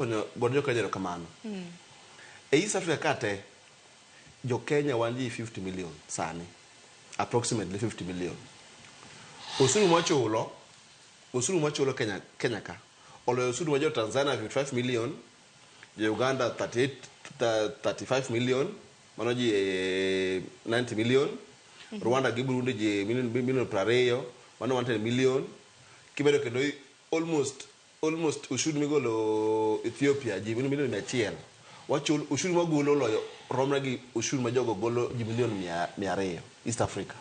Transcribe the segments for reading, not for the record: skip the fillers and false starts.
Gone jo Kenya erokamano. E East Africa ka te, jo Kenya wan ji 50 million sani. Approximately 50 million. Osuru mwachulo, osuru mwachulo Kenya, Kenya ka, oloyo osuru ma jo Tanzania 55 million, jo Uganda 38, 35 million, mano ji 90 million, Rwanda gi Burundi ji million, million 20, mano 110 million. Kimedo kendo almost ushuru migolo Ethiopia ji milion 100. Wachul ushuru mwagolo oloyo romre gi ushuru ma jogo golo ji milion 200 East Africa.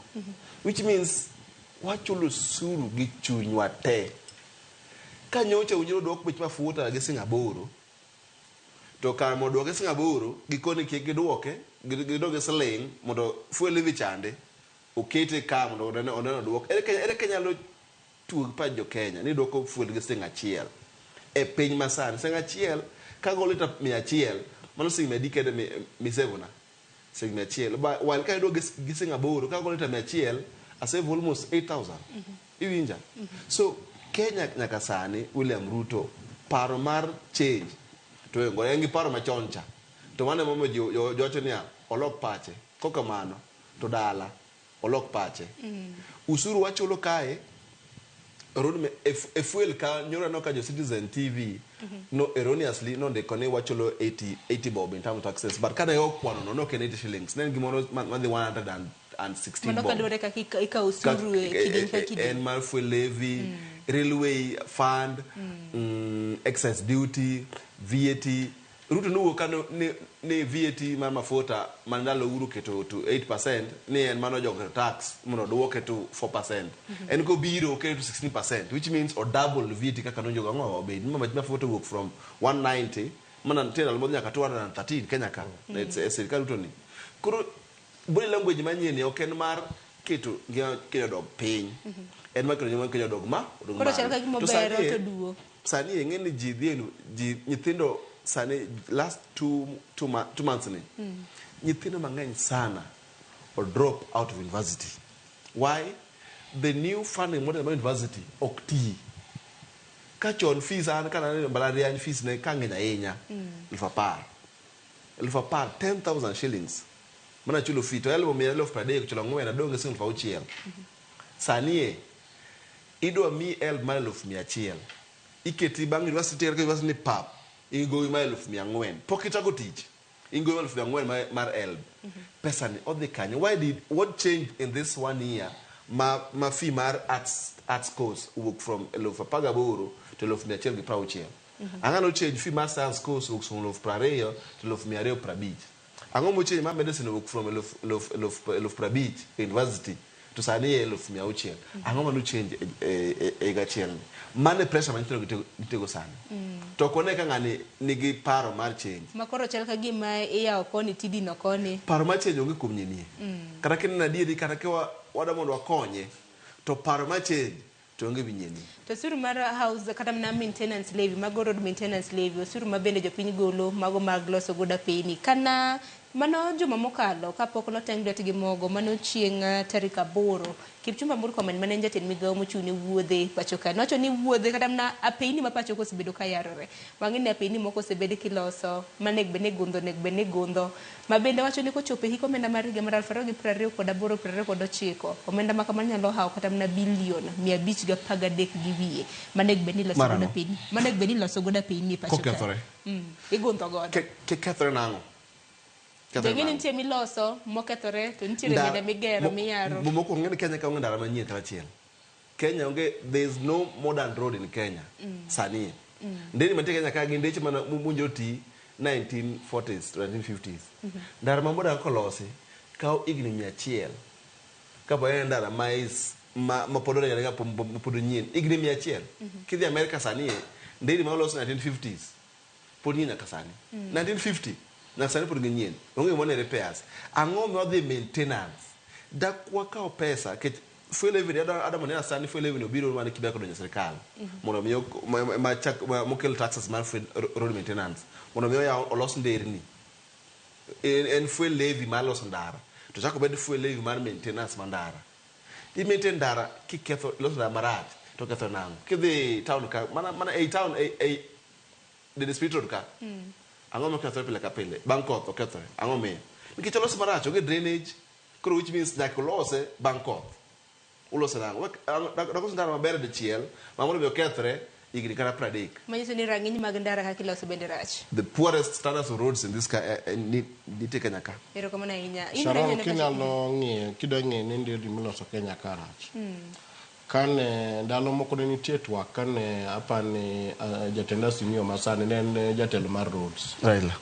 Which means wachulo osuru gi chunywa te. Ka nyocha owinjore odwok bech mafuta gi siling 8, to kar mondo odwoke siling 8, gikone kik gidwoke, gidog gi siling mondo fuel levy chande okete ka mondo onene odwok. Ere kaka inyalo tuog pach jo Kenya ni dwoko fuel gi siling 1 e piny masani? Siling 1 ka go lita 100, mano siling mia adi kende misevona? Siling 100. While ka idwoko gi siling 8, ka go lita 100, asave almost 8,000. Iwinja? So Kenya nyaka sani William Ruto paro mar change to en gi paro machon cha. To mano emomiyo ji wacho niya olok pache. Kokamano to dala olok pache. Usuru wachulo kae road e fuel ka nyoro aneno ka jo Citizen TV no erroneously nondiko ni wachulo 80 bob in terms of taxes, but kane okwano no nok en 80 shillings, ne en gimoro madhi 116 Mano bob. Kaluwore kaka ikawo osuru e kidieny ka kidieny. En mar fuel levy, railway fund, excise duty, VAT. Ruto nowuok ka ni VAT mar mafuta man ndalo Uhuru keto to 8% ni en mano jogo keto tax mondo oduoke to 4%. En kobiro oketo to 16%, which means o double VAT kaka nonjogo ang'o obed. Ni mafuta owuok from 190 mana nitie ndalo modhi nyaka 213 Kenya ka. E sirikal Ruto ni. Koro body language manyien ni ok en mar keto ngima Kenya odog piny. En mar keto ngima Kenya odog ma odog Koro chal malo. ka gima To obero sani to duo. Sani ing'e ni ji dhi e ji nyithindo sani last 2 months ni nyithindo mang'eny sana o drop out of university. Why? The new funding model mar university ok tii. Ka chon fees an kana neno mbalariany fees ne ka ng'eny ahinya 10,000. 10,000, 10,000 shillings. Mana chulo fee to HELB omiya 30,000 chulo 4 adong' gi siling 6,000. Sani e idwa mi HELB mar 100,000. Iketi bang' university ka university ni pap in gowi mar 400,000. Pok ichako tich. In gowi mar 400,000 mar HELB. Pesa ni odhi kanye? Why did what changed in this one year ma fee mar arts course owuok from 18,000 to 160,000? Ang'o no change fee mar science course owuok from 20,000 to 250,000? Ang'o mo change mar medicine owuok from 50,000 university to sani e 600,000? Ang'o mano change e higa achiel ni? Mano e pressure ma nyithindo nitiego sani. To ok wane ka ng'ani nigi paro mar change. Ma koro chal ka gima iyawo koni tidino koni. Paro mar change onge kuom nyinie. Kata kineno adieri kata ka wadwa mondo wakonye to paro mar change to onge wi nyieni. To osuru mar house kata mana maintenance levy, mago road maintenance levy, osuru ma bende jopiny golo, mago mag loso godo apeyni. Kana mano juma mokalo kapok noteng lwetgi gi mogo, mano chieng' tarik 8, Kipchumba Murkomen mane en jatend migawo mochung' ne wuodhe pacho ka nowacho ni wuodhe kata mana apeyni ma pacho ka osebedo ka yarore. Wang'e ni apeyni moko osebed kiloso, manego bed ni igundho onego bed ni igundho. Ma bende wacho ni kochopo e hik omenda mar higa mar 2028 29, omenda ma kamano nyalo hawo kata mana bilion 513 gi wiye manego bed ni iloso Mar godo ang'o? apeyni. Manego bed ni iloso godo apeyni e pacho ka. Kokethore. Igundho godo. Kethore nang'o? Kethore Jong'e ni nang'o? nitie miloso mokethore to nitiere bende migero miyaro. Mokwongo ng'e ni Kenya ka onge ndara manyien kata achiel. Kenya onge, there is no modern road in Kenya sani. Nderni mantie Kenya ka gin ndeche mana mowinjore oti 1940s to 1950s. Ndara ma modern kolosi kawo higni 100 kapo en ndara ma is ma pod oriere ka pod onyien higni 100. Kidhi Amerika sani e nderni ma olos 1950s pod nyien nyaka sani. 1950 nyaka sani pod ginyien. Onge gima ne repairs. Ang'o miwadhi maintenance? Dak wakaw pesa kech fuel levy adwa mondo sani fuel levy obiro mane Kibaki odonjo e sirikal mondo mi ma chak mokel taxes mar fuel road maintenance mondo mi oyaw olos nderni. En fuel levy mar loso ndara to chak obed fuel levy mar maintenance mar ndara. I maintain ndara kiketho loso ndara marach to ketho nang'o? Kidhi town ka mana ei town ei Dennis Pitt Road ka. Ang'o mokethore pile ka pile? Bang' koth okethore. Ang'o miyo? Nikech olose marach, onge drainage. Koro which means nyaka olose bang' koth. Ulose nang'o? Dak ndara maber dichiel, ma mondo mi okethre higni kata 30. Manyiso ni rang'iny mag ndara kaka iloso bende rach. The poorest standards of roads in this nitie Kenya ka. Erokamano ahinya. In Sharon, Renyo, ne kinyalo ng'iyo, kidwa ng'eyo ni nderni miloso Kenya ka rach. Kane ndalo moko ne nitie twak kane apani jatend Azimio masani ne en jatelo mar roads. Raila.